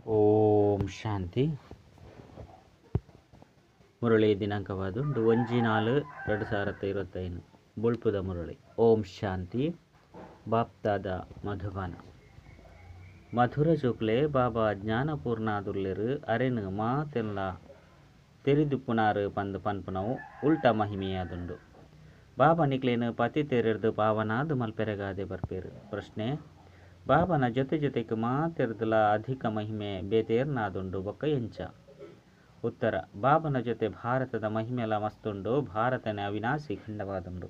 ಓಂ ಶಾಂತಿ. ಮುರಳಿ ದಿನಾಂಕವಾದುಂಡು 1-4-2025. ಬೊಳ್ಪುದ ಮುರಳಿ. ಓಂ ಶಾಂತಿ. ಬಾಪ್ದಾದ ಮಧುಬನ. ಮಧುರ ಜೋಕ್ಲೆ ಬಾಬಾ ಜ್ಞಾನಪೂರ್ಣಾದುಲ್ಲೆರು ಅರೆನು ಮಾತೆನ್ಲ ತೆರಿದುಪ್ಪುನಾರು ಪಂದ್ ಪನ್ಪುನವು ಉಲ್ಟ ಮಹಿಮೆಯಾದುಂಡು. ಬಾಬಾ ನಿಕ್ಲೇನು ಪತಿ ತೆರೆರ್ದು ಪಾವನಾದು ಮಲ್ಪೆರೆಗಾದೆ ಬರ್ಪೇರು. ಪ್ರಶ್ನೆ: ಬಾಬನ ಜೊತೆ ಜೊತೆಗೆ ಮಾತೆರ್ದಲ ಅಧಿಕ ಮಹಿಮೆ ಬೇತೇರ್ನಾದುಂಡು ಬೊಕ್ಕ ಎಂಚ? ಉತ್ತರ: ಬಾಬನ ಜೊತೆ ಭಾರತದ ಮಹಿಮೆಲ ಮಸ್ತುಂಡು. ಭಾರತನೇ ಅವಿನಾಶಿ ಖಂಡವಾದುಂಡು.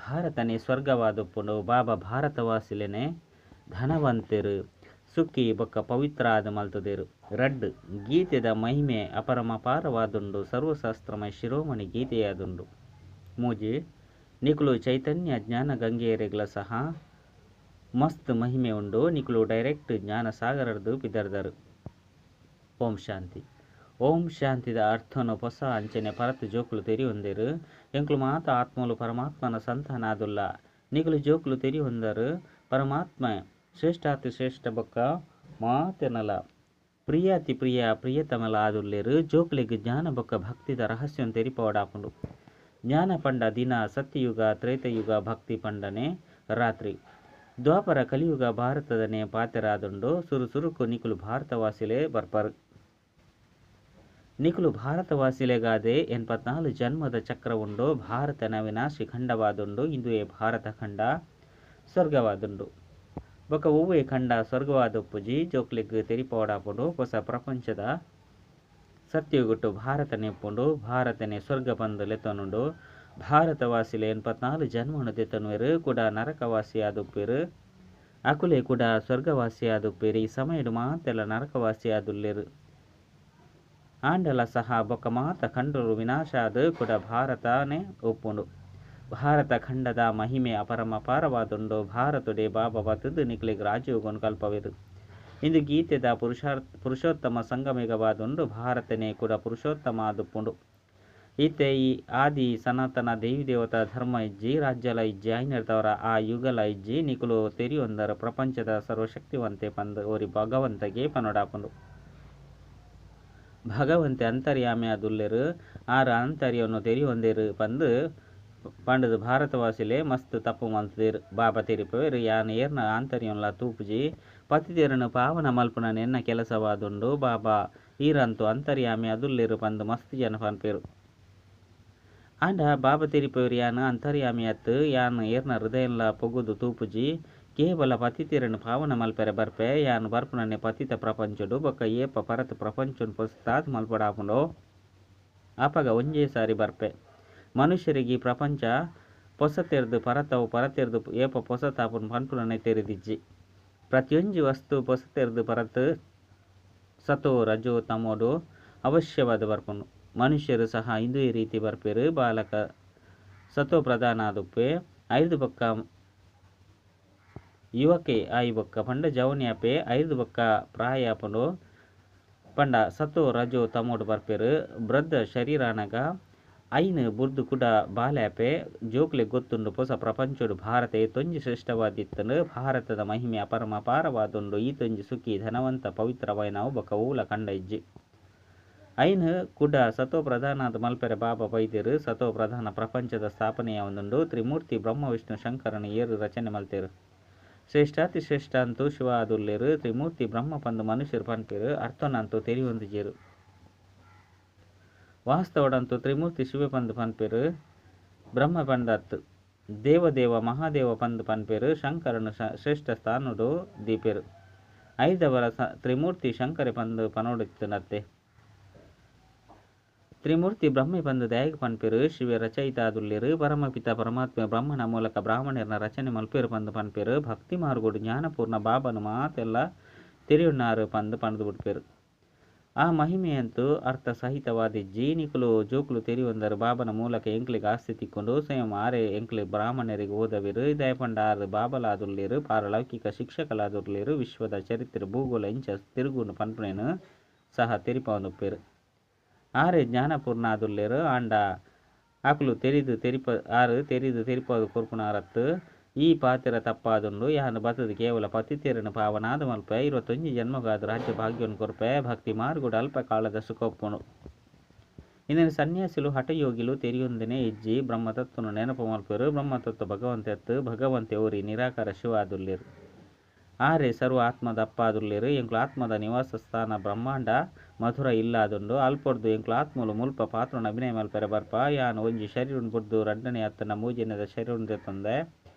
ಭಾರತನೇ ಸ್ವರ್ಗವಾದುಪ್ಪುಂಡು. ಬಾಬಾ ಭಾರತವಾಸಿಲೇನೆ ಧನವಂತೆರು, ಸುಖಿ ಬೊಕ್ಕ ಪವಿತ್ರಾದ ಮಲ್ತುದೇರು. ರಡ್ಡ್. ಗೀತೆದ ಮಹಿಮೆ ಅಪರಮಪಾರವಾದುಂಡು. ಸರ್ವಶಾಸ್ತ್ರಮಯ ಶಿರೋಮಣಿ ಗೀತೆಯಾದುಂಡು. ಮೂಜಿ. ನಿಕುಲು ಚೈತನ್ಯ ಜ್ಞಾನ ಗಂಗೆಯರೆಗ್ಲ ಸಹ ಮಸ್ತ್ ಮಹಿಮೆ ಉಂಡು. ನಿಕುಲು ಡೈರೆಕ್ಟ್ ಜ್ಞಾನ ಸಾಗರರ್ದು ಪಿದರ್ದರು. ಓಂ ಶಾಂತಿ. ಓಂ ಶಾಂತಿದ ಅರ್ಥನು ಪೊಸ ಅಂಚನೆ ಪರತ್ ಜೋಕುಲು ತೆರಿಯೊಂದೆರು. ಎಂಕುಲು ಮಾತ ಆತ್ಮಲು ಪರಮಾತ್ಮನ ಸಂತಾನಾದುಲ್ಲ. ನಿಕುಲು ಜೋಕುಲು ತೆರಿಯೊಂದರು ಪರಮಾತ್ಮ ಶ್ರೇಷ್ಠಾತಿ ಶ್ರೇಷ್ಠ ಬೊಕ್ಕ ಮಾತೆನಲ ಪ್ರಿಯಾತಿ ಪ್ರಿಯ ಪ್ರಿಯತಮಲ ಆದುಲ್ಲೆರು. ಜೋಕುಲೆಗ್ ಜ್ಞಾನ ಬೊಕ್ಕ ಭಕ್ತಿದ ರಹಸ್ಯನ್ ತೆರಿಪವಡಾಪುಂಡು. ಜ್ಞಾನ ಪಂಡ ದಿನ ಸತ್ಯಯುಗ ತ್ರೇತಯುಗ, ಭಕ್ತಿ ಪಂಡನೆ ರಾತ್ರಿ ದ್ವಾಪರ ಕಲಿಯುಗ. ಭಾರತದನೆ ಪಾತೆರಾದುಂಡು. ಸುರು ಸುರುಕು ನಿಕುಲು ಭಾರತವಾಸಿಲೇ ಬರ್ಪರು. ನಿಕುಲು ಭಾರತವಾಸಿಲೆಗಾದೆ 84 ಜನ್ಮದ ಚಕ್ರ ಉಂಡು. ಭಾರತನ ಅವಿನಾಶಿ ಖಂಡವಾದುಂಡು. ಇಂದುವೇ ಭಾರತ ಖಂಡ ಸ್ವರ್ಗವಾದುಂಡು. ಬೊಕ್ಕ ಒವ್ವೇ ಖಂಡ ಸ್ವರ್ಗವಾದುಪ್ಪುಜಿ. ಜೋಕ್ಲೆಗ್ ತೆರಿಪವಡಾಪುಂಡು. ಹೊಸ ಪ್ರಪಂಚದ ಸತ್ಯಯುಗಟ್ಟು ಭಾರತನೇ ಉಪ್ಪುಂಡು. ಭಾರತನೇ ಸ್ವರ್ಗ ಪಂದ್ ಲೆತ್ತೊನುಂಡು. ಭಾರತವಾಸಿಲೆ 84 ಜನ್ಮನು ದೆತ್ತೊನುವೆರು. ಕುಡ ನರಕವಾಸಿಯಾದುಪ್ಪೆರು. ಅಕುಲೇ ಕುಡ ಸ್ವರ್ಗವಾಸಿಯಾದುಪ್ಪೆರು. ಈ ಸಮಯಡು ಮಾತೆಲ್ಲ ನರಕವಾಸಿಯಾದುಲ್ಲೆರು. ಆಂಡಲ ಸಹ ಬೊಕ್ಕ ಮಾತ ಖಂಡಲು ವಿನಾಶಾದ ಕುಡ ಭಾರತನೇ ಉಪ್ಪುಂಡು. ಭಾರತ ಖಂಡದ ಮಹಿಮೆ ಅಪರಮಪಾರವಾದುಂಡು. ಭಾರತಡೆ ಬಾಬಾ ಬತ್ತುದು ನಿಕ್ಲೆಗ್ ರಾಜಯೋಗನು ಕಲ್ಪವೆರು. ಇಂದು ಗೀತೆದ ಪುರುಷೋತ್ತಮ ಸಂಗಮೇಗವಾದುಂಡು. ಭಾರತನೇ ಕೂಡ ಪುರುಷೋತ್ತಮ ಆದುಪ್ಪುಂಡು. ಇತ್ತೆ ಈ ಆದಿ ಸನಾತನ ದೇವಿ ದೇವತಾ ಧರ್ಮ ಇಜ್ಜಿ, ರಾಜ್ಯಲ ಇಜ್ಜಿ, ಐನೆರ್ದವರ ಆ ಯುಗಲ ಇಜ್ಜಿ. ನಿಕುಲು ತೆರಿಯೊಂದರ ಪ್ರಪಂಚದ ಸರ್ವಶಕ್ತಿವಂತೆ ಪಂದ್ ಒರಿ ಭಗವಂತಗೆ ಪನೊಡಾಪುಂಡು. ಭಗವಂತೆ ಅಂತರ್ಯಾಮಿ ಆದುಲ್ಲೆರು. ಆರ್ ಅಂತರ್ಯನು ತೆರಿಯೊಂದೆರು ಪಂದ್ ಪಂಡುದು ಭಾರತವಾಸಿಲೆ ಮಸ್ತ್ ತಪ್ಪು ಮಲ್ತುದೆರ್. ಬಾಬಾ ತೆರಿಪವೆರು ಯಾನ್ ಏರ್ನ ಆಂತರ್ಯನ್ಲ ತೂಪುಜಿ. ಪತಿತೆರನು ಪಾವನ ಮಲ್ಪುನ ಎನ್ನ ಕೆಲಸವಾದುಂಡು. ಬಾಬಾ ಈರಂತು ಅಂತರ್ಯಾಮಿ ಆದುಲ್ಲೆರು ಪಂದ್ ಮಸ್ತ್ ಜನ ಪನ್ಪೆರು. ಆಂಡ ಬಾಬಾ ತೆರಿಪವೆರು ಯಾನ್ ಅಂತರ್ಯಾಮಿ ಅತ್. ಯಾನ್ ಏರ್ನ ಹೃದಯನ್ಲ ಪೊಗುದು ತೂಪುಜಿ. ಕೇವಲ ಪತಿತೆರನು ಪಾವನ ಮಲ್ಪೆರೆ ಬರ್ಪೆ. ಯಾನ್ ಬರ್ಪುನನೆ ಪತಿತ ಪ್ರಪಂಚಡು. ಬೊಕ್ಕ ಏಪ ಪರತ್ ಪ್ರಪಂಚನ್ ಪೊಸತಾದ್ ಮಲ್ಪಡಾಪುಂಡೋ ಅಪಗ ಒಂಜೇ ಸಾರಿ ಬರ್ಪೆ. ಮನುಷ್ಯರಿಗೆ ಈ ಪ್ರಪಂಚ ಪೊಸತೆರ್ದು ಪರತವು ಪರತೆರ್ದು ಏಪ ಪೊಸತಾಪುಂಡು ಪನ್ಪುನನೆ ತೆರಿದಿಜ್ಜಿ. ಪ್ರತಿಯೊಂಜಿ ವಸ್ತು ಪೊಸತೆರ್ದು ಪರತ್ ಸತೋ ರಜೋ ತಮೋಡು ಅವಶ್ಯವಾದ ಬರ್ಪುಂಡು. ಮನುಷ್ಯರು ಸಹ ಇಂದುವೇ ರೀತಿ ಬರ್ಪೆರು. ಬಾಲಕ ಸತೋ ಪ್ರಧಾನ ಆದುಪ್ಪೆ. ಐದು ಬೊಕ್ಕ ಯುವಕೆ ಆಯಿ ಬೊಕ್ಕ ಪಂಡ ಜವನಿಯಾಪೆ. ಐದು ಬೊಕ್ಕ ಪ್ರಾಯ ಆಪುಂಡು ಪಂಡ ಸತೋ ರಜೋ ತಮೋಡು ಬರ್ಪೆರು. ವೃದ್ಧ ಶರೀರಾನಗ ಐನ್ ಬುರ್ದು ಕುಡ ಬಾಲ್ಯಾಪೆ. ಜೋಕ್ಲೆ ಗೊತ್ತುಂಡು ಪೊಸ ಪ್ರಪಂಚಡು ಭಾರತ ಏತೊಂಜಿ ಶ್ರೇಷ್ಠವಾದಿತ್ತುಂಡು. ಭಾರತದ ಮಹಿಮೆ ಅಪರಮಪಾರವಾದುಂಡು. ಈತೊಂಜಿ ಸುಖಿ ಧನವಂತ ಪವಿತ್ರವಾಯಿನವು ಬೊಕ್ಕ ಓಲ ಕಂಡ ಇಜ್ಜಿ. ಐನ್ ಕುಡ ಸತೋ ಪ್ರಧಾನಾದ ಮಲ್ಪೆರೆ ಬಾಬಾ ಬೈದೆರು. ಸತೋ ಪ್ರಧಾನ ಪ್ರಪಂಚದ ಸ್ಥಾಪನೆಯಾವೊಂದುಂಡು. ತ್ರಿಮೂರ್ತಿ ಬ್ರಹ್ಮ ವಿಷ್ಣು ಶಂಕರನು ಏರು ರಚನೆ ಮಲ್ತೆರು. ಶ್ರೇಷ್ಠಾತಿ ಶ್ರೇಷ್ಠ ಅಂತೂ ಶಿವ ಆದುಲ್ಲೆರು. ತ್ರಿಮೂರ್ತಿ ಬ್ರಹ್ಮ ಪಂದು ಮನುಷ್ಯರು ಪನ್ಪೆರು. ಅರ್ಥನಂತೂ ತೆರಿಯೊಂದಿಜೆರು. ವಾಸ್ತವಡಂತೂ ತ್ರಿಮೂರ್ತಿ ಶಿವ ಪಂದು ಪನ್ಪೆರು. ಬ್ರಹ್ಮ ಪಂದತ್ತು ದೇವದೇವ ಮಹಾದೇವ ಪಂದು ಪನ್ಪೆರು. ಶಂಕರನು ಶ್ರೇಷ್ಠ ಸ್ಥಾನಡು ದೀಪೆರು. ಐದವರ ತ್ರಿಮೂರ್ತಿ ಶಂಕರೆ ಪಂದು ಪನೋಡಿತ್ತನತ್ತೆ. ತ್ರಿಮೂರ್ತಿ ಬ್ರಹ್ಮೆ ಪಂದು ದಾಯಗ ಪನ್ಪೆರು. ಶಿವ ರಚಯಿತ ಆದುಲ್ಲೆರು. ಪರಮಪಿತ ಪರಮಾತ್ಮ ಬ್ರಹ್ಮನ ಮೂಲಕ ಬ್ರಾಹ್ಮಣರನ್ನ ರಚನೆ ಮಲ್ಪೆರು ಪಂದು ಪನ್ಪೆರು. ಭಕ್ತಿ ಮಾರ್ಗೋಡು ಜ್ಞಾನಪೂರ್ಣ ಬಾಬನು ಮಾತೆಲ್ಲ ತೆರಿಯುಣ್ಣಾರು ಪಂದು ಪಂದು ಬಿಡ್ಪೆರು. ಆ ಮಹಿಮೆಯಂತೂ ಅರ್ಥ ಸಹಿತವಾದಿಜ್ಜಿ. ನಿಕುಲು ಜೋಕುಲು ತೆರಿಯೊಂದರು ಬಾಬನ ಮೂಲಕ ಎಂಕ್ಲೆಗ್ ಆಸ್ತಿ ತಿಕ್ಕೊಂಡು. ಸ್ವಯಂ ಆರೆ ಎಂಕ್ಲೆ ಬ್ರಾಹ್ಮಣರಿಗೆ ಓದವೆರು. ದಯಪಂಡ ಆರು ಬಾಬಲಾದುಲ್ಲೆರು. ಪಾರಲೌಕಿಕ ಶಿಕ್ಷಕಲಾದುಲ್ಲೆರು. ವಿಶ್ವದ ಚರಿತ್ರೆ ಭೂಗೋಳ ಇಂಚ ತಿರುಗುಂಡು ಪನ್ಪುನೇನು ಸಹ ತೆರಿಪವನುಪ್ಪೆರು. ಆರೆ ಜ್ಞಾನಪೂರ್ಣ ಆದುಲ್ಲೆರು. ಆಂಡ ಆಕುಲು ತೆರಿದು ತೆರಿಪ ಆರು ತೆರಿದು ತೆರಿಪದು ಕೊರ್ಪುನಾರತ್ತು. ಈ ಪಾತೆರ ತಪ್ಪಾದುಂಡು. ಯಾನ್ ಬತ್ತುದು ಕೇವಲ ಪತಿತೆರೆನ್ ಪಾವನಾದ್ ಮಲ್ಪೆ. 21 ಜನ್ಮಗಾದ್ ರಾಜ್ಯ ಭಾಗ್ಯೊನು ಕೊರ್ಪೆ. ಭಕ್ತಿ ಮಾರ್ಗೊಡು ಅಲ್ಪ ಕಾಲದ ಸುಖ ಉಪ್ಪುಂಡು. ಇಂದೆನ್ ಸನ್ಯಾಸಿಲು ಹಠಯೋಗಿಲು ತೆರಿಯೊಂದಿನೇ ಇಜ್ಜಿ. ಬ್ರಹ್ಮತತ್ವನು ನೆನಪು ಮಲ್ಪೆರು. ಬ್ರಹ್ಮತತ್ವ ಭಗವಂತೆ ಅತ್ತು. ಭಗವಂತೆ ಓರಿ ನಿರಾಕಾರ ಶಿವ ಆದುಲ್ಲೆರ್. ಆರೆ ಸರ್ವ ಆತ್ಮದ ಅಪ್ಪಾದುಲ್ಲೆರ್. ಎಂಕುಲು ಆತ್ಮದ ನಿವಾಸ ಸ್ಥಾನ ಬ್ರಹ್ಮಾಂಡ ಮಧುರ ಇಲ್ಲಾದುಂಡು. ಅಲ್ಪೊರ್ದು ಎಂಕುಲು ಆತ್ಮಲು ಮುಲ್ಪ ಪಾತ್ರನ ಅಭಿನಯ ಮಲ್ಪೆರೆ ಬರ್ಪ. ಯಾನ್ ಒಂಜಿ ಶರೀರನ್ ಬುಡ್ದು ರಡ್ಡನೆ ಅತ್ತಂಡ ಮೂಜನೆದ ಶರೀರನ್ ದೆತ್ತೊಂದೆ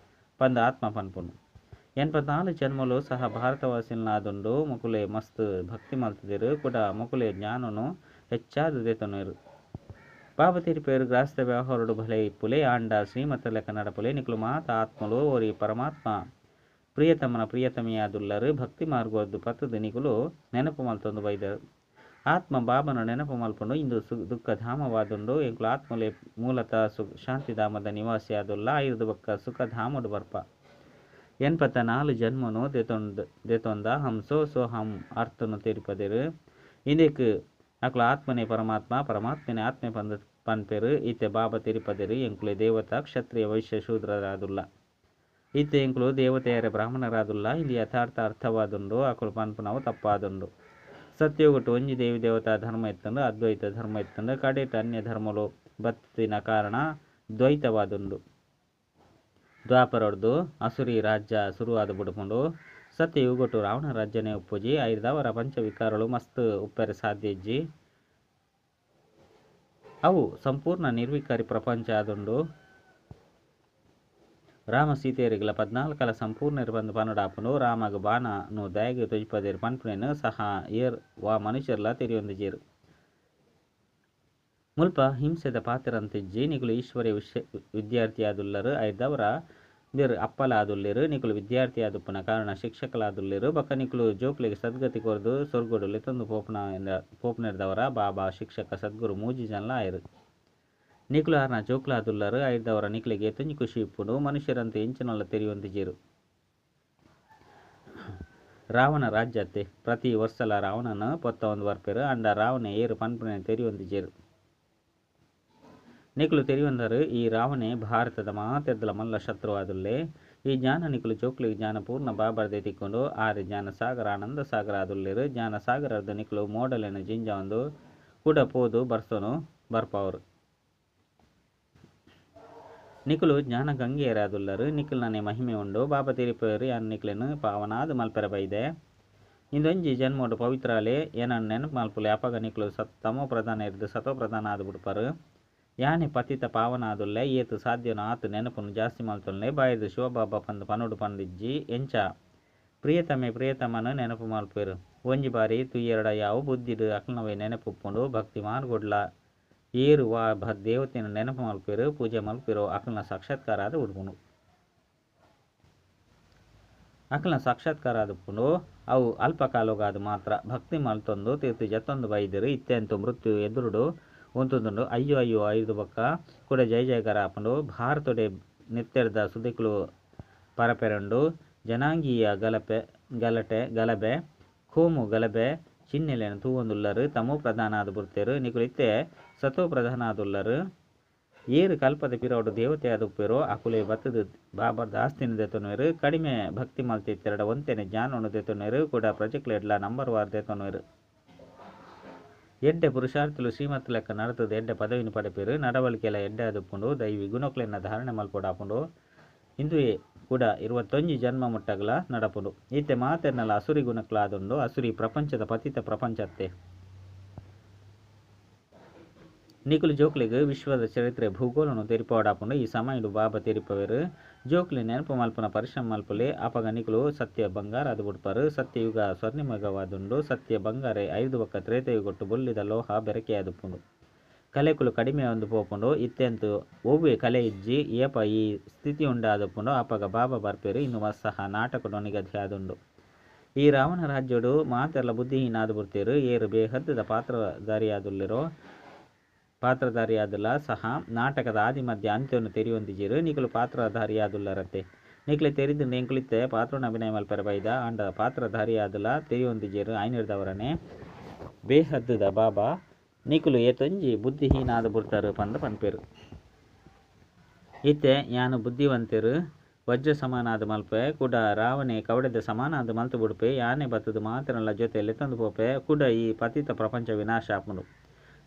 ಪಂದ್ ಆತ್ಮ ಪನ್ಪುಂಡು. 84 ಜನ್ಮಲು ಸಹ ಭಾರತವಾಸಿಲ್ನಾದುಂಡು. ಮೊಕುಲೆ ಮಸ್ತ್ ಭಕ್ತಿ ಮಲ್ತುದೆರ್. ಕುಡ ಮೊಕುಲೆ ಜ್ಞಾನನು ಹೆಚ್ಚಾದ್ ದೆತೊನುವೆರ್. ಬಾಬಾ ತೆರಿಪೇರ್ ಗ್ರಾಸ್ತ ವ್ಯವಹಾರಡು ಭಲೆ ಇಪ್ಪುಲೆ ಆಂಡ ಶ್ರೀಮತ ಲೆಕ್ಕ ನಡಪುಲೆ. ನಿಕುಲು ಮಾತ ಆತ್ಮಲು ಓರಿ ಪರಮಾತ್ಮ ಪ್ರಿಯತಮನ ಪ್ರಿಯತಮಿಯಾದುಲ್ಲರ್. ಭಕ್ತಿ ಮಾರ್ಗೊರ್ದು ಪತ್ತುದು ನಿಕುಲು ನೆನಪು ಮಲ್ತೊಂದು ಬೈದರ್. ಆತ್ಮ ಬಾಬನ ನೆನಪು ಮಲ್ಪುಂಡು. ಇಂದು ದುಃಖಧಾಮವಾದುಂಡು. ಎಂಕುಲು ಆತ್ಮಲೆ ಮೂಲತಃ ಶಾಂತಿಧಾಮದ ನಿವಾಸಿಯಾದುಲ್ಲ. ಐರ್ದ್ ಬೊಕ್ಕ ಸುಖಧಾಮಡು ಬರ್ಪ. 84 ಜನ್ಮನು ದೆತೊಂದ ಹಂಸೋ ಸೋ ಹಂ ಅರ್ಥನು ತೆರಿಪದೆರ್. ಇಂದೆಕ್ ಅಕುಲು ಆತ್ಮನೇ ಪರಮಾತ್ಮ ಪರಮಾತ್ಮನೇ ಆತ್ಮೆ ಪಂದ್ ಪನ್ಪೆರ್. ಇತ್ತೆ ಬಾಬಾ ತೆರಿಪದೆರ್ ಎಂಕುಲೆ ದೇವತಾ ಕ್ಷತ್ರಿಯ ವೈಶ್ಯ ಶೂದ್ರರಾದುಲ್ಲ. ಇತ್ತೆ ಎಂಕುಲು ದೇವತೆಯರ ಬ್ರಾಹ್ಮಣರಾದುಲ್ಲ. ಇಂದು ಯಥಾರ್ಥ ಅರ್ಥವಾದುಂಡು. ಅಕುಲು ಪನ್ಪುನವು ತಪ್ಪಾದುಂಡು. ಸತ್ಯಯುಗಟ್ ಒಂಜಿ ದೇವಿ ದೇವತಾ ಧರ್ಮ ಇತ್ತುಂಡು. ಅದ್ವೈತ ಧರ್ಮ ಇತ್ತುಂಡು. ಕಡೆಟ್ ಅನ್ಯ ಧರ್ಮಲು ಬತ್ತಿನ ಕಾರಣ ದ್ವೈತವಾದುಂಡು. ದ್ವಾಪರೊರ್ದು ಅಸುರಿ ರಾಜ್ಯ ಸುರುವಾದ್ ಬುಡುಪುಂಡು. ಸತ್ಯಯುಗಟ್ ರಾವಣ ರಾಜ್ಯನೇ ಉಪ್ಪುಜಿ. ಐರ್ದಾವರ ಪಂಚವಿಕಾರಲು ಮಸ್ತ್ ಉಪ್ಪೆರೆ ಸಾಧ್ಯ ಇಜ್ಜಿ. ಅವು ಸಂಪೂರ್ಣ ನಿರ್ವಿಕಾರಿ ಪ್ರಪಂಚ ಆದುಂಡು. ರಾಮ ಸೀತೆಯರಿಗೆಲ 14 ಸಂಪೂರ್ಣರು ಪಂದ್ ಪನೊಡಾಪುಂಡು. ರಾಮಗ್ ಬಾಣನು ದಾಯೆಗ್ ತೊಜಿಪದೆರ್ ಪನ್ಪುನೆನ್ ಸಹ ಏರ್ ವಾ ಮನುಷ್ಯರ್ಲಾ ತೆರಿಯೊಂದಿಜೆರ್. ಮುಲ್ಪ ಹಿಂಸೆದ ಪಾತೆರಂತಿಜ್ಜಿ. ನಿಕುಲು ಈಶ್ವರೀಯ ವಿದ್ಯಾರ್ಥಿಯಾದುಲ್ಲರ್. ಐರ್ದಾವರ ಇಂಬೆರ್ ಅಪ್ಪಲ ಆದುಲ್ಲೆರ್. ನಿಕುಲು ವಿದ್ಯಾರ್ಥಿಯಾದುಪ್ಪುನ ಕಾರಣ ಶಿಕ್ಷಕಲಾದುಲ್ಲೆರ್. ಬೊಕ್ಕ ನಿಕುಲು ಜೋಕ್ಲೆಗ್ ಸದ್ಗತಿ ಕೊರ್ದು ಸ್ವರ್ಗಡ್ ಲೆತೊಂದು ಪೋಪುನೆರ್ದಾವರ ಬಾಬಾ ಶಿಕ್ಷಕ ಸದ್ಗುರು ಮೂಜಿ ಜನಲ ಆಯೆರ್. ನಿಕುಲು ಆರ್ನ ಜೋಕ್ಲಾದುಲ್ಲರ್. ಐರ್ದಾವರ ನಿಕ್ಲೆಗ್ ಏತೊಂಜಿ ಖುಷಿ ಇಪ್ಪುಂಡು. ಮನುಷ್ಯರಂತೂ ಎಂಚಿನಲ ತೆರಿಯೊಂದಿಜೆರ್. ರಾವಣ ರಾಜ್ಯತ್ತೆ ಪ್ರತಿ ವರ್ಷಲ ರಾವಣನ್ ಪೊತ್ತವೊಂದು ಬರ್ಪೆರ್. ಆಂಡ ರಾವಣೆ ಏರ್ ಪನ್ಪುನೆನ್ ತೆರಿಯೊಂದಿಜೆರ್. ನಿಕುಲು ತೆರಿಯೊಂದರ್ ಈ ರಾವಣೆ ಭಾರತದ ಮಾತೆರ್ದಲ ಮಲ್ಲ ಶತ್ರುವಾದುಲ್ಲೆ. ಈ ಜ್ಞಾನ ನಿಕುಲು ಜೋಕ್ಲೆಗ್ ಜ್ಞಾನ ಪೂರ್ಣ ಬಾಬರ್ದೆ ತಿಕ್ಕುಂಡು. ಆರ್ ಜ್ಞಾನ ಸಾಗರ ಆನಂದ ಸಾಗರ ಆದುಲ್ಲೆರ್. ಜ್ಞಾನ ಸಾಗರರ್ದ್ ನಿಕುಲು ಮೋಡಲೆನ್ ಜಿಂಜಾವೊಂದು ಕುಡ ಪೋದು ಬರ್ಸೊನು ಬರ್ಪಾವರು. ನಿಕುಲು ಜ್ಞಾನ ಗಂಗೆಯರಾದುಲ್ಲರ್. ನಿಕುಲ್ನನೇ ಮಹಿಮೆ ಉಂಡು. ಬಾಬಾ ತೆರಿಪವೆರ್ ಯಾನ್ ನಿಕ್ಲೆನ್ ಪಾವನಾದ್ ಮಲ್ಪೆರೆ ಬೈದೆ. ಇಂದೊಂಜಿ ಜನ್ಮೊಡು ಪವಿತ್ರಾಲೆ ಎನನ್ ನೆನಪು ಮಲ್ಪುಲೆ. ಅಪಗ ನಿಕುಲು ತಮೋ ಪ್ರಧಾನ ಇರ್ದ್ ಸತೋ ಪ್ರಧಾನ ಆದ್ ಬುಡ್ಪರ್. ಯಾನೆ ಪತಿತ ಪಾವನ ಆದುಲ್ಲೆ. ಏತ್ ಸಾಧ್ಯನೋ ಆತ್ ನೆನಪುನು ಜಾಸ್ತಿ ಮಲ್ತೊನ್ಲೆ. ಬಾಯಿರ್ದ್ ಶಿವಬಾಬಾ ಪಂದ್ ಪನೊಡು ಪಂದಿಜ್ಜಿ. ಎಂಚ ಪ್ರಿಯತಮೆ ಪ್ರಿಯತಮನ್ ನೆನಪು ಮಲ್ಪುವೆರ್. ಒಂಜಿ ಬಾರಿ ತೂಯೆರ್ಡ ಯಾವು ಬುದ್ಧಿಡ್ ಅಕಲ್ನವೇ ನೆನಪು ಉಪ್ಪುಂಡು. ಭಕ್ತಿ ಮಾರ್ಗೊಡ್ಲ ಏರ್ ವಾ ದೇವತೆನ್ ನೆನಪು ಮಲ್ಪುವೆರ್ ಪೂಜೆ ಮಲ್ಪುವೆರೋ ಅಕಲ್ನ ಸಾಕ್ಷಾತ್ಕಾರ ಆದ್ ಉಡ್ಪುಂಡು. ಅಕಲ್ನ ಸಾಕ್ಷಾತ್ಕಾರ ಆದುಪ್ಪುಂಡು. ಅವು ಅಲ್ಪ ಕಾಲೊಗಾದ್ ಮಾತ್ರ ಭಕ್ತಿ ಮಲ್ತೊಂದು ತೀರ್ಥ ಜತ್ತೊಂದು ಬೈದೆರ್. ಇತ್ತೆ ಅಂತೂ ಮೃತ್ಯು ಎದುರುಡು ಉಂತುದುಂಡು. ಅಯ್ಯೋ ಅಯ್ಯೋ ಐರ್ದ್ ಬೊಕ್ಕ ಕುಡ ಜಯ ಜಯಕಾರ ಆಪುಂಡು. ಭಾರತೊಡೆ ನೆತ್ತೆರ್ದ ಸುದೆಕುಲು ಪರಪೆರುಂಡು. ಜನಾಂಗೀಯ ಗಲಭೆ ಗಲಟೆ ಗಲಭೆ ಕೋಮು ಗಲಭೆ ಚಿಹ್ನೆಲೆನ್ ತೂವೊಂದುಲ್ಲರ್. ತಮೋ ಪ್ರಧಾನ ಆದ್ ಬುಡ್ತೆರ್. ನಿಕುಲು ಇತ್ತೆ ಸತೋ ಪ್ರಧಾನ ಆದುಲ್ಲರ್. ಏರ್ ಕಲ್ಪದ ಪಿರವುಡು ದೇವತೆ ಆದುಪ್ಪುವೆರೋ ಅಕುಲೇ ಬತ್ತುದು ಬಾಬಾರ್ದ ಆಸ್ತಿನ ದೆತೊನುವೆರ್. ಕಡಿಮೆ ಭಕ್ತಿ ಮಲ್ತಿತ್ತೆರ್ಡ ಒಂತೆನೆ ಜ್ಞಾನೊನು ದೆತೊನುವೆರ್. ಕುಡ ಪ್ರಜೆಕ್ಲೆಡ್ಲ ನಂಬರ್ ವಾರ್ ದೆತೊನುವೆರ್. ಎಡ್ಡೆ ಪುರುಷಾರ್ಥಿಲು ಶ್ರೀಮತ್ ಲೆಕ್ಕ ನಡತುದು ಎಡ್ಡೆ ಪದವಿನ ಪಡೆಪೆರ್. ನಡವಳಿಕೆಲ ಎಡ್ಡೆ ಆದುಪ್ಪುಂಡು. ದೈವಿ ಗುಣಕ್ಲೆನ ಧಾರಣೆ ಮಲ್ಪೊಡಾಪುಂಡು. ಇಂದುವೇ ಕೂಡ 21 ಜನ್ಮ ಮುಟ್ಟಗಲ ನಡಪುಂಡು. ಇತ್ತೆ ಮಾತೆರ್ನಲ ಅಸುರಿ ಗುಣಕ್ಲಾದುಂಡು. ಅಸುರಿ ಪ್ರಪಂಚದ ಪತಿತ ಪ್ರಪಂಚತ್ತೆ. ನಿಕುಲು ಜೋಕ್ಲೆಗ್ ವಿಶ್ವದ ಚರಿತ್ರೆ ಭೂಗೋಳನು ತೆರಿಪಾವೊಡಾಪುಂಡು. ಈ ಸಮಯಡ್ ಬಾಬಾ ತೆರಿಪವೆರ್. ಜೋಕ್ಲೆ ನೆನಪು ಮಲ್ಪುನ ಪರಿಶ್ರಮ ಮಲ್ಪುಲೆ. ಅಪಗ ನಿಕುಲು ಸತ್ಯ ಬಂಗಾರ ಆದ್ ಬುಡ್ಪರ್. ಸತ್ಯಯುಗ ಸ್ವರ್ಣಿಮಯುಗವಾದುಂಡು. ಸತ್ಯ ಬಂಗಾರ ಐರ್ದ್ ಬೊಕ್ಕ ತ್ರೇತಾಯುಗಟ್ ಬೊಳ್ಳಿದ ಲೋಹ ಬೆರಕೆಯಾದುಪ್ಪುಂಡು. ಕಲೆಕುಲು ಕಡಿಮೆ ಆವೊಂದು ಪೋಪುಂಡು. ಇತ್ತೆ ಅಂತೂ ಒವ್ವೆ ಕಲೆ ಇಜ್ಜಿ. ಏಪ ಈ ಸ್ಥಿತಿ ಉಂಡಾದುಪ್ಪುಂಡು ಅಪಗ ಬಾಬಾ ಬರ್ಪೆರ್. ಇಂದು ಸಹ ನಾಟಕಡ್ ನಿಗದಿ ಆದುಂಡು. ಈ ರಾವಣ ರಾಜ್ಯಡು ಮಾತೆರ್ಲ ಬುದ್ಧಿಹೀನ ಆದ್ ಬುಡ್ತೆರ್. ಏರ್ ಬೇಹದ್ದದ ಪಾತ್ರಧಾರಿಯಾದುಲ್ಲೆರೋ ಪಾತ್ರಧಾರಿಯಾದುಲ್ಲ ಸಹ ನಾಟಕದ ಆದಿ ಮಧ್ಯ ಅಂತ್ಯನು ತೆರಿಯೊಂದಿಜೆರ್. ನಿಕುಲು ಪಾತ್ರಧಾರಿಯಾದುಲ್ಲರತ್ತೆ. ನಿಕ್ಲೆ ತೆರಿದುಂಡು ಎಂಕುಲು ಇತ್ತೆ ಪಾತ್ರನ ಅಭಿನಯ ಮಲ್ಪೆರೆ ಬೈದ. ಆಂಡ ಪಾತ್ರಧಾರಿಯಾದುಲ ತೆರಿಯೊಂದಿಜೆರ್. ಐನೆರ್ದವರನೆ ಬೇಹದ್ದದ ಬಾಬಾ ನಿಕುಲು ಏತೊಂಜಿ ಬುದ್ಧಿಹೀನ ಆದ್ ಬುಡ್ತಾರ್ ಪಂದ್ ಪನ್ಪೆರ್. ಇತ್ತೆ ಯಾನ್ ಬುದ್ಧಿವಂತೆರ್ ವಜ್ರ ಸಮಾನಾದ್ ಮಲ್ಪೆ, ಕುಡ ರಾವಣೆ ಕವಡೆದ ಸಮಾನಾದ್ ಮಲ್ತ್ ಬುಡ್ಪೆ. ಯಾನೆ ಬತ್ತುದು ಮಾತೆರೆನ್ಲಾ ಜೊತೆ ಲೆತ್ತೊಂದು ಪೋಪೆ. ಕುಡ ಈ ಪತಿತ ಪ್ರಪಂಚ ವಿನಾಶ ಆಪುಂಡು.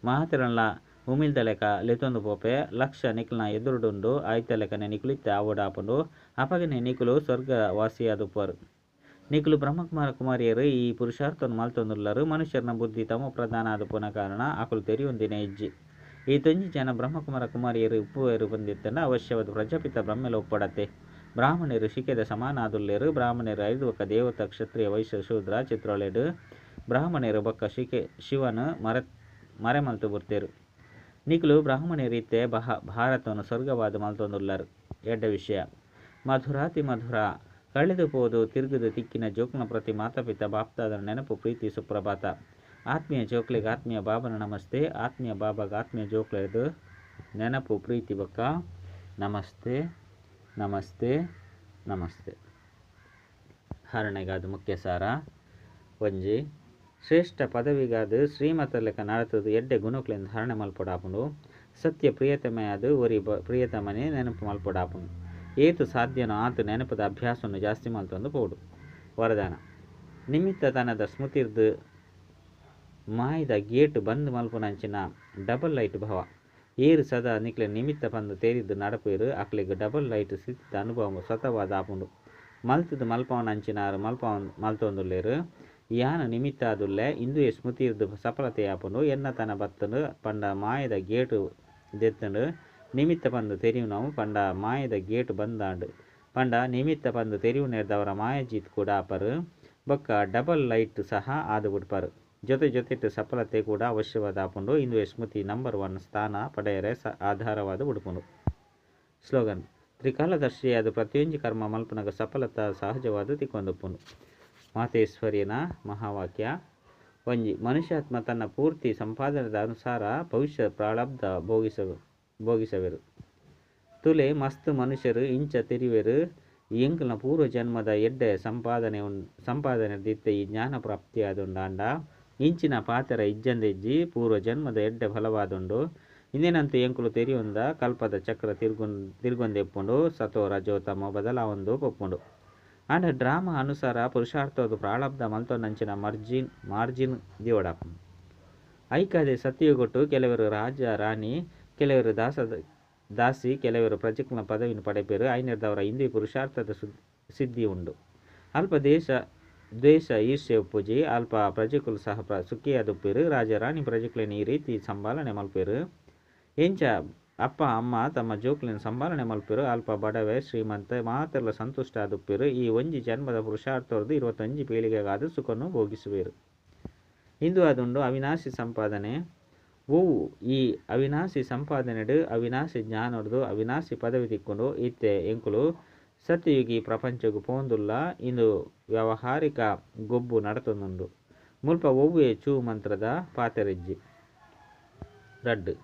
ಮಾತೆರೆನ್ಲಾ ಉಮಿಲ್ದಲೆಕ ಲೆತ್ತೊಂದು ಪೋಪೆ. ಲಕ್ಷ್ಯ ನಿಕಲ್ನ ಎದುರುಡುಂಡು. ಅಯಿತಲೆಕನೆ ನಿಕುಲು ಇತ್ತೆ ಆವೊಡಾಪುಂಡು. ಅಪಗನೆ ನಿಕುಲು ಸ್ವರ್ಗವಾಸಿಯಾದುಪ್ಪುವರ್. ನಿಕುಲು ಬ್ರಹ್ಮಕುಮಾರ ಕುಮಾರಿಯೆರ್ ಈ ಪುರುಷಾರ್ಥೊನು ಮಲ್ತೊಂದುಲ್ಲರ್. ಮನುಷ್ಯೆರ್ನ ಬುದ್ಧಿ ತಮೋಪ್ರಧಾನ ಆದುಪ್ಪುನ ಕಾರಣ ಅಕುಲು ತೆರಿಯೊಂದಿನೇ ಇಜ್ಜಿ. ಏತೊಂಜಿ ಜನ ಬ್ರಹ್ಮಕುಮಾರ ಕುಮಾರಿಯೆರ್ ಉಪ್ಪುವೆರ್ ಪಂದಿತ್ತಂಡ ಅವಶ್ಯವಾದ್ ಪ್ರಜಾಪಿತ ಬ್ರಹ್ಮೆಲ ಉಪ್ಪಡತ್ತೆ. ಬ್ರಾಹ್ಮಣೆರ್ ಶಿಕೆದ ಸಮಾನಾದುಲ್ಲೆರ್. ಬ್ರಾಹ್ಮಣೆರ್ ಐರ್ದ್ ಬೊಕ್ಕ ದೇವತಾ, ಕ್ಷತ್ರಿಯ, ವೈಶ್ಯ, ಶೂದ್ರ ಚಿತ್ರೊಲೆಡ್ ಬ್ರಾಹ್ಮಣೆರ್ ಬೊಕ್ಕ ಶಿಕೆ ಶಿವನ್ ಮರೆ ಮಲ್ತ್ ಬುಡ್ತೆರ್. ನಿಕುಲು ಬ್ರಾಹ್ಮಣೆರ್ ಇತ್ತೆ ಭಾರತೊನು ಸ್ವರ್ಗವಾದ್ ಮಲ್ತೊಂದುಲ್ಲರ್. ಎಡ್ಡೆ ವಿಷಯ. ಮಧುರಾತಿ ಮಧುರ ಕಳೆದು ಪೋದು ತಿರುಗುದು ತಿಕ್ಕಿನ ಜೋಕ್ಲೆನ ಪ್ರತಿ ಮಾತಾಪಿತಾ ಬಾಪ್ದಾದನ ನೆನಪು ಪ್ರೀತಿ ಸುಪ್ರಭಾತ. ಆತ್ಮೀಯ ಜೋಕ್ಲೆಗ್ ಆತ್ಮೀಯ ಬಾಬನ ನಮಸ್ತೆ. ಆತ್ಮೀಯ ಬಾಬಾಗ್ ಆತ್ಮೀಯ ಜೋಕ್ಲೆರ್ದ್ ನೆನಪು ಪ್ರೀತಿ ಬೊಕ್ಕ ನಮಸ್ತೆ ನಮಸ್ತೆ ನಮಸ್ತೆ. ಧಾರಣೆಗಾದ್ ಮುಖ್ಯ ಸಾರ. ಒಂಜಿ ಶ್ರೇಷ್ಠ ಪದವಿಗಾದ್ ಶ್ರೀಮತ ಲೆಕ್ಕ ನಡತುದು ಎಡ್ಡೆ ಗುಣಕ್ಲೆನ್ ಧಾರಣೆ ಮಲ್ಪೊಡಾಪುಂಡು. ಸತ್ಯ ಪ್ರಿಯತಮೆಯಾದ್ ಒರಿ ಪ್ರಿಯತಮನೇ ನೆನಪು ಮಲ್ಪೊಡಾಪುಂಡು. ಏತ್ ಸಾಧ್ಯನೋ ಆತ್ ನೆನಪುದ ಅಭ್ಯಾಸವನ್ನು ಜಾಸ್ತಿ ಮಲ್ತೊಂದು ಪೋಡು. ವರದಾನ ನಿಮಿತ್ತ ತನದ ಸ್ಮೃತಿರ್ದ್ ಮಾಯದ ಗೇಟ್ ಬಂದ್ ಮಲ್ಪುನಂಚಿನ ಡಬಲ್ ಲೈಟ್ ಭವ. ಏರ್ ಸದಾ ನಿಕ್ಲೆ ನಿಮಿತ್ತ ಪಂದ್ ತೆರಿದ್ ನಡಪುವೆರ್ ಅಕ್ಲೆಗ್ ಡಬಲ್ ಲೈಟ್ ಸ್ಥಿತಿತ ಅನುಭವ ಸ್ವತಃವಾದ್ ಆಪುಂಡು. ಮಲ್ತುದು ಮಲ್ಪವನಂಚಿನಾರ್ ಮಲ್ತೊಂದುಲ್ಲೆರ್. ಯಾನ್ ನಿಮಿತ್ತ ಆದುಲ್ಲೆ ಇಂದುವೆ ಸ್ಮೃತಿರ್ದ್ ಸಫಲತೆ ಆಪುಂಡು. ಎನ್ನ ತನ ಬತ್ತುಂಡು ಪಂಡ ಮಾಯದ ಗೇಟ್ ದೆತ್ತುಂಡು. ನಿಮಿತ್ತ ಪಂದ್ ತೆರಿಯುನವು ಪಂಡ ಮಾಯದ ಗೇಟ್ ಬಂದಾಂಡ್. ಪಂಡ ನಿಮಿತ್ತ ಪಂದ್ ತೆರಿಯುನೆರ್ದಾವರ ಮಾಯಾಜೀತ್ ಕೂಡ ಆಪರ್. ಬೊಕ್ಕ ಡಬಲ್ ಲೈಟ್ ಸಹ ಆದ್ ಬುಡ್ಪರ್. ಜೊತೆ ಜೊತೆಟ್ ಸಫಲತೆ ಕೂಡ ಅವಶ್ಯವಾದ ಆಪುಂಡು. ಇಂದುವೆ ಸ್ಮೃತಿ ನಂಬರ್ 1 ಸ್ಥಾನ ಪಡೆಯರೆ ಆಧಾರವಾದ ಬುಡ್ಪುಂಡು. ಸ್ಲೋಗನ್ ತ್ರಿಕಾಲದರ್ಶಿಯಾದ ಪ್ರತಿಯೊಂಜಿ ಕರ್ಮ ಮಲ್ಪುನಗ ಸಫಲತಾ ಸಹಜವಾದ ತಿಕ್ಕೊಂದುಪ್ಪುಂಡು. ಮಾತೇಶ್ವರಿನ ಮಹಾವಾಕ್ಯ. ಒಂಜಿ ಮನುಷ್ಯಾತ್ಮ ತನ್ನ ಪೂರ್ತಿ ಸಂಪಾದನೆದ ಅನುಸಾರ ಭವಿಷ್ಯ ಪ್ರಾರಬ್ಧ ಭೋಗಿಸವೆರು. ತುಲೆ ಮಸ್ತ್ ಮನುಷ್ಯರು ಇಂಚ ತೆರಿವೆರ್ ಎಂಕಲ್ನ ಪೂರ್ವ ಜನ್ಮದ ಎಡ್ಡೆ ಸಂಪಾದನೆ ಇತ್ತೆ ಈ ಜ್ಞಾನ ಪ್ರಾಪ್ತಿಯಾದುಂಡಾಂಡ ಇಂಚಿನ ಪಾತೆರ ಇಜ್ಜಂದೆಜ್ಜಿ ಪೂರ್ವ ಜನ್ಮದ ಎಡ್ಡೆ ಫಲವಾದುಂಡು. ಇಂದಿನಂತೂ ಎಂಕುಲು ತೆರಿಯೊಂದ ಕಲ್ಪದ ಚಕ್ರ ತಿರ್ಗೊಂದೆಪ್ಪುಂಡು. ಸತೋ ರಜೋ ತಮೋ ಬದಲಾವೊಂದು ಪೊಪ್ಪುಂಡು. ಆಂಡ ಡ್ರಾಮಾ ಅನುಸಾರ ಪುರುಷಾರ್ಥದ ಪ್ರಾರಬ್ಧ ಮಲ್ತೊನಂಚಿನ ಮಾರ್ಜಿನ್ ದಿವಡಾಪುಂಡು. ಐಕಾದೆ ಸತ್ಯಯುಗೊಟ್ಟು ಕೆಲವರು ರಾಜ ರಾಣಿ, ಕೆಲವರು ದಾಸಿ, ಕೆಲವರು ಪ್ರಜೆಕ್ಲೆನ ಪದವಿನ ಪಡೆಪೆರ್. ಐನೆರ್ದಾವರ ಇಂದುವೆ ಪುರುಷಾರ್ಥದ ಸಿದ್ಧಿ ಉಂಡು. ಅಲ್ಪ ದ್ವೇಷ ಈರ್ಷೆ ಉಪ್ಪುಜಿ. ಅಲ್ಪ ಪ್ರಜೆಕುಲು ಸಹ ಸುಖಿಯಾದುಪ್ಪೆರ್. ರಾಜ ರಾಣಿ ಪ್ರಜೆಕ್ಲೆನ ಈ ರೀತಿ ಸಂಭಾಲನೆ ಮಲ್ಪೆರ್. ಎಂಚ ಅಪ್ಪ ಅಮ್ಮ ತಮ್ಮ ಜೋಕ್ಲೆನ್ ಸಂಭಾಲನೆ ಮಲ್ಪೆರ್. ಅಲ್ಪ ಬಡವೆ ಶ್ರೀಮಂತ ಮಾತೆರ್ಲ ಸಂತುಷ್ಟ ಆದುಪ್ಪೆರ್. ಈ ಒಂಜಿ ಜನ್ಮದ ಪುರುಷಾರ್ಥರ್ದ್ 21 ಪೀಳಿಗೆಗಾದ ಸುಖನು ಭೋಗಿಸುವೆರ್. ಇಂದು ಆದುಂಡು ಅವಿನಾಶಿ ಸಂಪಾದನೆ. ಒವು ಈ ಅವಿನಾಶಿ ಸಂಪಾದನೆಡು ಅವಿನಾಶಿ ಜ್ಞಾನರ್ದು ಅವಿನಾಶಿ ಪದವಿ ತಿಕ್ಕೊಂಡು ಇತ್ತೆ ಎಂಕುಲು ಸತ್ಯಯುಗಿ ಪ್ರಪಂಚಗ್ ಪೋಂದುಲ್ಲ. ಇಂದು ವ್ಯಾವಹಾರಿಕ ಗೊಬ್ಬು ನಡತೊಂದುಂಡು. ಮುಲ್ಪ ಒವ್ವೆ ಚೂ ಮಂತ್ರದ ಪಾತೆರಿಜ್ಜಿ. 2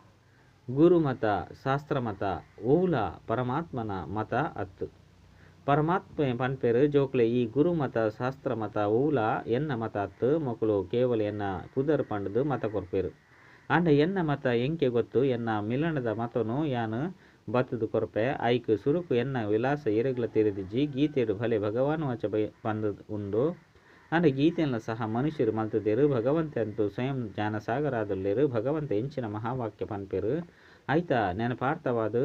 ಗುರುಮತ ಶಾಸ್ತ್ರಮತ ಓವುಲ ಪರಮಾತ್ಮನ ಮತ ಅತ್ತು. ಪರಮಾತ್ಮೆ ಪನ್ಪೆರ್ ಜೋಕ್ಲೆ ಈ ಗುರುಮತ ಶಾಸ್ತ್ರಮತ ಓವುಲ ಎನ್ನ ಮತ ಅತ್ತು. ಮೊಕುಲು ಕೇವಲ ಎನ್ನ ಪುದರ್ ಪಂಡುದು ಮತ ಕೊರ್ಪೆರ್. ಆಂಡ ಎನ್ನ ಮತ ಎಂಕೆ ಗೊತ್ತು. ಎನ್ನ ಮಿಲನದ ಮತೊನು ಯಾನ್ ಬತ್ತುದು ಕೊರ್ಪೆ. ಐಕ್ ಸುರುಕು ಎನ್ನ ವಿಳಾಸ ಏರೆಗ್ಲ ತೆರಿದಿಜ್ಜಿ. ಗೀತೆಡ್ ಭಲೆ ಭಗವಾನುವಾಚ ಪಂದ್ ಉಂಡು. ಆಂಡ ಗೀತೆನ್ಲ ಸಹ ಮನುಷ್ಯರು ಮಲ್ತುದೆರ್. ಭಗವಂತೆ ಅಂತೂ ಸ್ವಯಂ ಜ್ಞಾನಸಾಗರಾದುಲ್ಲೆರ್. ಭಗವಂತೆ ಎಂಚಿನ ಮಹಾವಾಕ್ಯ ಪನ್ಪೆರ್ ಐತ ನೆನಪಾರ್ಥವಾದ್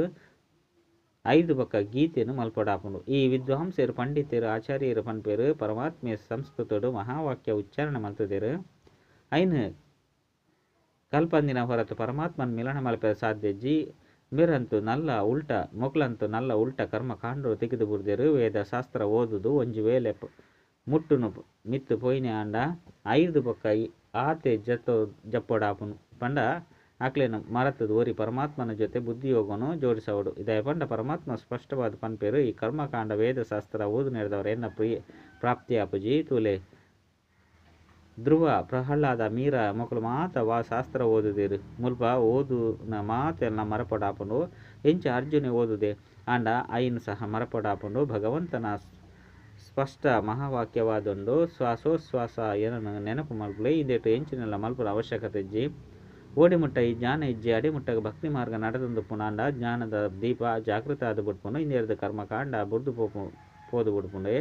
ಐದು ಬೊಕ್ಕ ಗೀತೆನ್ ಮಲ್ಪೊಡಾಪುಂಡು. ಈ ವಿದ್ವಾಂಸೆರ್ ಪಂಡಿತೆರ್ ಆಚಾರ್ಯೆರ್ ಪನ್ಪೆರ್ ಪರಮಾತ್ಮೆ ಸಂಸ್ಕೃತಡ್ ಮಹಾವಾಕ್ಯ ಉಚ್ಚಾರಣೆ ಮಲ್ತುದೆರ್. ಐನ್ ಕಲ್ಪಂದಿನ ಹೊರತು ಪರಮಾತ್ಮನ್ ಮಿಲನ ಮಲ್ಪೆರೆ ಸಾಧ್ಯಜ್ಜಿ. ಮೇರಂತೂ ನಲ್ಲ ಉಲ್ಟ ಮೊಕ್ಲಂತೂ ನಲ್ಲ ಉಲ್ಟ ಕರ್ಮಕಾಂಡೊಡು ತಿಕ್ದ್ ಬೂರ್ದೆರ್. ವೇದ ಶಾಸ್ತ್ರ ಓದುದು ಒಂಜಿ ವೇಳೆ ಮುಟ್ಟುನು ಮಿತ್ತ್ ಪೋಯಿನೆ ಆಂಡ ಐರ್ದ್ ಬೊಕ್ಕ ಆತೆ ಜಪ್ಪೊಡಾಪುಂಡು. ಪಂಡ ಅಕ್ಲೆನ ಮರತದ ಒರಿ ಪರಮಾತ್ಮನ ಜೊತೆ ಬುದ್ಧಿಯೋಗನು ಜೋಡಿಸವಡು. ಇದಾಯ ಪಂಡ ಪರಮಾತ್ಮ ಸ್ಪಷ್ಟವಾದ ಪನ್ಪೆರ್ ಈ ಕರ್ಮಕಾಂಡ ವೇದಶಾಸ್ತ್ರ ಓದುನೆರ್ದವರ ಎನ್ನ ಪ್ರಿಯ ಪ್ರಾಪ್ತಿಯಾಪುಜಿ. ತೂಲೆ ಧ್ರುವ ಪ್ರಹ್ಲಾದ ಮೀರಾ ಮೊಕುಲು ಮಾತ ವಾ ಶಾಸ್ತ್ರ ಓದುದೆರ್. ಮುಲ್ಪ ಓದುನ ಮಾತೆಲ್ಲ ಮರಪೊಡಾಪುಂಡು. ಎಂಚ ಅರ್ಜುನೆ ಓದುದೆ ಆಂಡ ಐನ್ ಸಹ ಮರಪೊಡಾಪುಂಡು. ಭಗವಂತನ ಸ್ಪಷ್ಟ ಮಹಾವಾಕ್ಯವಾದುಂಡು. ಶ್ವಾಸೋಚ್ಛ್ವಾಸ ಏನನ್ನು ನೆನಪು ಮಲ್ಪುಲೆ. ಇಂದೆಟ್ ಎಂಚಿನೆಲ್ಲ ಮಲ್ಪುನ ಅವಶ್ಯಕತೆ ಇಜ್ಜಿ. ಓಡಿ ಮುಟ್ಟ ಈ ಜ್ಞಾನ ಇಜ್ಜಿ ಅಡಿ ಮುಟ್ಟಗ ಭಕ್ತಿ ಮಾರ್ಗ ನಡತೊಂದುಪ್ಪುನಾಂಡ ಜ್ಞಾನದ ದೀಪ ಜಾಗೃತ ಆದ್ ಬುಡ್ಪುಂಡು. ಇಂದೆರ್ದ್ ಕರ್ಮಕಾಂಡ ಬುಡ್ದು ಪೋಪು ಪೋದು ಬುಡ್ಪುಂಡು.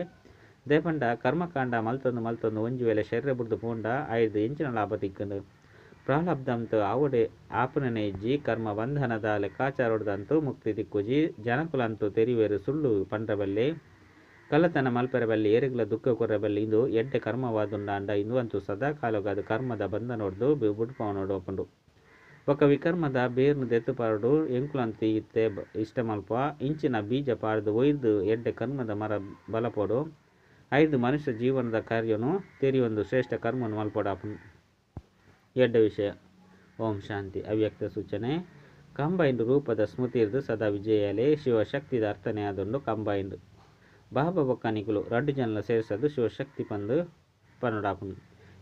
ದಾಯೆ ಕರ್ಮಕಾಂಡ ಮಲ್ತೊಂದು ಮಲ್ತೊಂದು ಒಂಜಿ ವೇಳೆ ಶರೀರ ಬುಡ್ದು ಪೋಂಡ ಐರ್ದ್ ಎಂಚಿನ ಲಾಭ ತಿಕ್ಕುಂಡು? ಪ್ರಾರಬ್ಧಂತು ಆವಡೆ ಆಪುನನೇ ಇಜ್ಜಿ. ಕರ್ಮ ಬಂಧನದ ಲೆಕ್ಕಾಚಾರೊಡ್ದಂತೂ ಮುಕ್ತಿ ತಿಕ್ಕುಜಿ. ಜನಕುಲಂತೂ ತೆರಿವೆರ್ ಸುಳ್ಳು ಪಂಡ್ರೆ ಬಲ್ಲಿ, ಕಳ್ಳತನ ಮಲ್ಪೆರೆ ಬಲ್ಲಿ, ಏರೆಗ್ಲ ದುಃಖ ಕೊರ್ರೆ ಬಲ್ಲಿ ಇಂದು ಎಡ್ಡೆ ಕರ್ಮವಾದುಂಡಾಂಡ ಇಂದು ಅಂತೂ ಸದಾ ಕಾಲಗಾದ್ ಕರ್ಮದ ಬಂಧನೊಡ್ದು ಬುಡ್ಪಾವೊನೊಡು ಬೊಕ್ಕ ವಿಕರ್ಮದ ಬೇರ್ನ್ ದೆತ್ತ್ ಪಾಡೊಡು. ಎಂಕುಲಂತೂ ಇತ್ತೆ ಇಷ್ಟ ಮಲ್ಪ ಇಂಚಿನ ಬೀಜ ಪಾಡ್ದ್ ಒಯ್ದು ಎಡ್ಡೆ ಕರ್ಮದ ಮರ ಬಲಪೊಡು. ಐರ್ದ್ ಮನುಷ್ಯ ಜೀವನದ ಕಾರ್ಯನು ತೆರಿಯೊಂದು ಶ್ರೇಷ್ಠ ಕರ್ಮನು ಮಲ್ಪೊಡಾಪುಂಡು. ಎಡ್ಡೆ ವಿಷಯ. ಓಂ ಶಾಂತಿ. ಅವ್ಯಕ್ತ ಸೂಚನೆ. ಕಂಬೈನ್ಡ್ ರೂಪದ ಸ್ಮೃತಿರ್ದ್ ಸದಾ ವಿಜಯಾಲೆ. ಶಿವಶಕ್ತಿದ ಅರ್ಥನೆ ಆದುಂಡು ಕಂಬೈನ್ಡ್. ಬಾಬಾ ಬೊಕ್ಕ ನಿಕುಲು ರಡ್ಡ್ ಜನಲ ಸೇರ್ಸದ್ ಶಿವಶಕ್ತಿ ಪಂದ್ ಪನೊಡಾಪುಂಡು.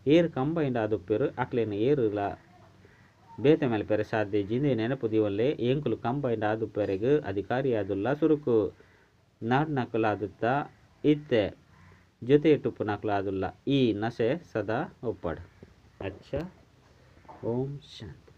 ಏರ್ ಕಂಬೈನ್ಡ್ ಆದುಪ್ಪೆರ್ ಅಕ್ಲೆನ್ ಏರುಲ ಬೇತೆ ಮಲ್ಪೆರೆ ಸಾಧ್ಯ ಇಜ್ಜಿ. ಇಂದೇ ನೆನಪು ದೀವೊನ್ಲೆ. ಎಂಕುಲು ಕಂಬೈನ್ಡ್ ಆದುಪ್ಪೆರೆಗ್ ಅಧಿಕಾರಿಯಾದುಲ್ಲ. ಸುರುಕು ನಾಡ್ನಕುಲಾದುತ್ತ ಇತ್ತೆ ಜೊತೆಟುಪ್ಪುನಕುಲಾದುಲ್ಲ. ಈ ನಶೆ ಸದಾ ಉಪ್ಪಡ್. ಅಚ್ಚ. ಓಂ ಶಾಂತಿ.